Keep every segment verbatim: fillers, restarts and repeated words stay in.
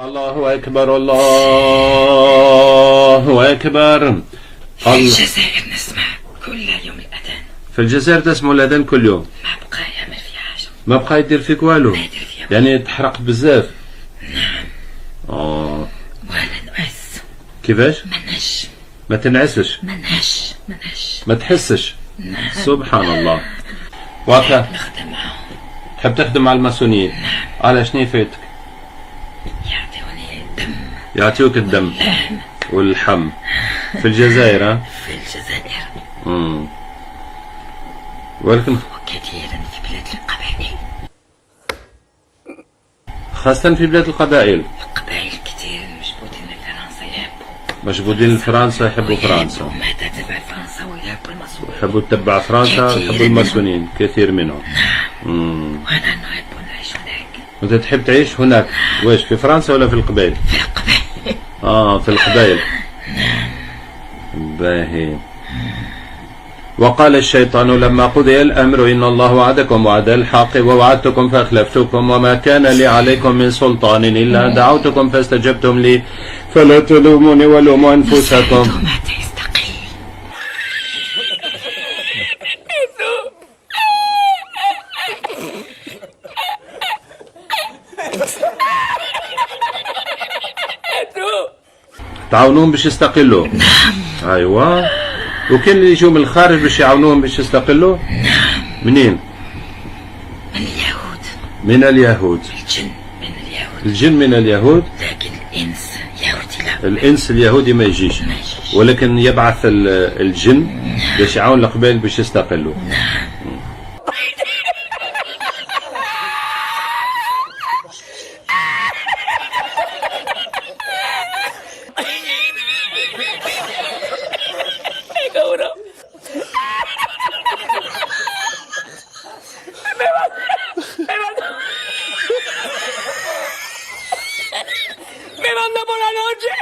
الله أكبر، الله أكبر. في الجزائر نسمع كل يوم الأذان. في الجزائر تسمعوا الأذان كل يوم؟ ما بقى يعمل في حاجة. ما بقى يدير فيك والو؟ ما يدير فيها. يعني تحرق بزاف؟ نعم. آه. ولا نعس. كيفاش؟ ما نعس. ما تنعسش؟ ما نعس، ما نعس. ما تحسش؟ نعم. سبحان الله. واقع. نخدم معاهم. تحب تخدم مع الماسونيين؟ نعم. على شنو فاتك؟ يعطيوني الدم. يعطيوك الدم. واللحم. واللحم. في الجزائر، ها؟ في الجزائر. مم. ولكن وكثيرا في بلاد القبائل. خاصة في بلاد القبائل. القبائل كثير مجبودين لفرنسا، يحبوا. مجبودين لفرنسا، يحبوا فرنسا. ويحبوا مادة تبع فرنسا، ويحبوا الماسونيين. يحبوا تتبع فرنسا، كثير يحبوا منهم. الماسونيين، كثير منهم. نعم. مم. وأنا نحب نعيش هناك. أنت تحب تعيش هناك؟ واش، في فرنسا ولا في القبائل؟ في القبائل. آه، في القبائل. نعم. باهي. وقال الشيطان لما قضي الأمر إن الله وعدكم وعد الحق ووعدتكم فأخلفتكم وما كان لي عليكم من سلطان إلا أن دعوتكم فاستجبتم لي فلا تلوموني ولوموا أنفسكم. تعاونوهم باش يستقلوا؟ نعم. أيوا. وكاين اللي يجوا من الخارج باش يعاونوهم باش يستقلوا؟ نعم. منين؟ من اليهود. من اليهود. الجن من اليهود. الجن من اليهود؟ لكن الإنس يهودي لا. الإنس اليهودي ما يجيش. ما يجيش. ولكن يبعث ال-، الجن، نعم، باش يعاون القبائل باش يستقلوا. نعم. Me manda por la noche,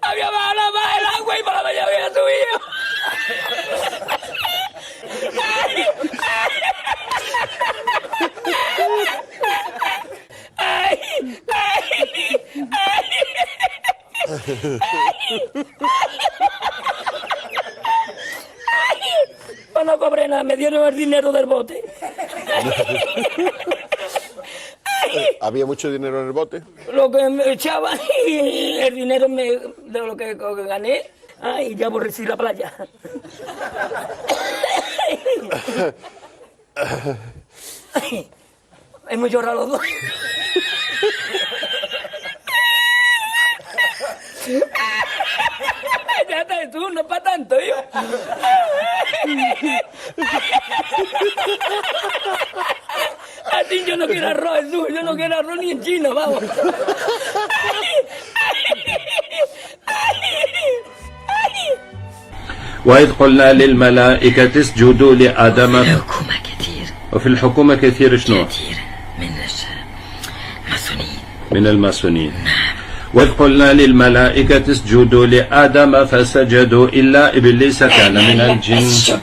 había bajado la, el agua y por la mañana había subido. Ay, ay, ay, ay. Pues no cobré nada, me dieron el dinero del bote. ¿Había mucho dinero en el bote? Lo que me echaba, el dinero me, de lo que, que gané, ah, y ya aborrecí la playa. Hemos llorado los dos. Ya está, tú, no es para tanto, yo. Así yo no quiero arroz, tú, yo no quiero arroz ni en China, vamos. وإذ قلنا للملائكة اسجدوا لآدم. في الحكومة كثير. وفي الحكومة كثير شنو؟ كثير من الش-، الماسونيين. من الماسونيين. نعم. وإذ قلنا للملائكة اسجدوا لآدم فسجدوا إلا إبليس كان من الجن. اسجد.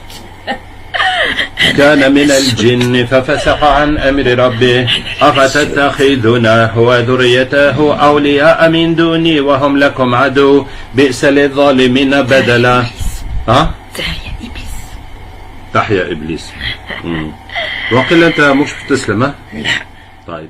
كان من الجن ففسق عن أمر ربه أفتتخذونه وذريته أولياء من دوني وهم لكم عدو بئس للظالمين بدلا. ها؟ تحيا إبليس. تحيا إبليس. مم. واقيلا أنت مش بتسلم، ها؟ لا. طيب.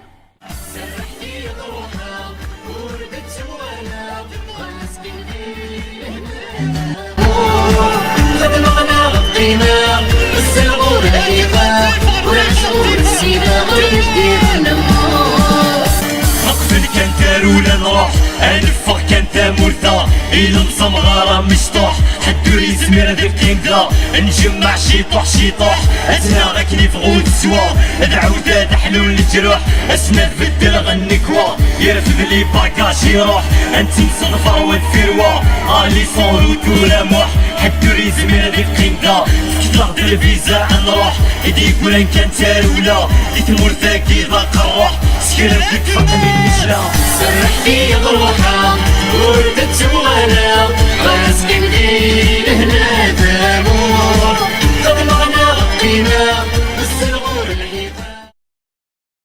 نقفل كان تارو ولا نروح، انفخ كان تامورتا، الى نصمغارة مشطوح، حد ور يزمير ذي القيمة، نجمع شي طوح شي طوح، اتنا غاك نفغو تسوا، دعوت هذا حلول الجروح، اسنا تبدل غنكوا، يرفد لي باكاج يروح، انت نصدفر والفروا، الي صورو تورا موح، حد ور يزمير ذي القيمة، تكتلغ الفيزا نروح، يدي يقول ان كان تارولا، يتمور ذاكي ضاق الروح، سكر بك فقني المجلة، سرح لي بروحها.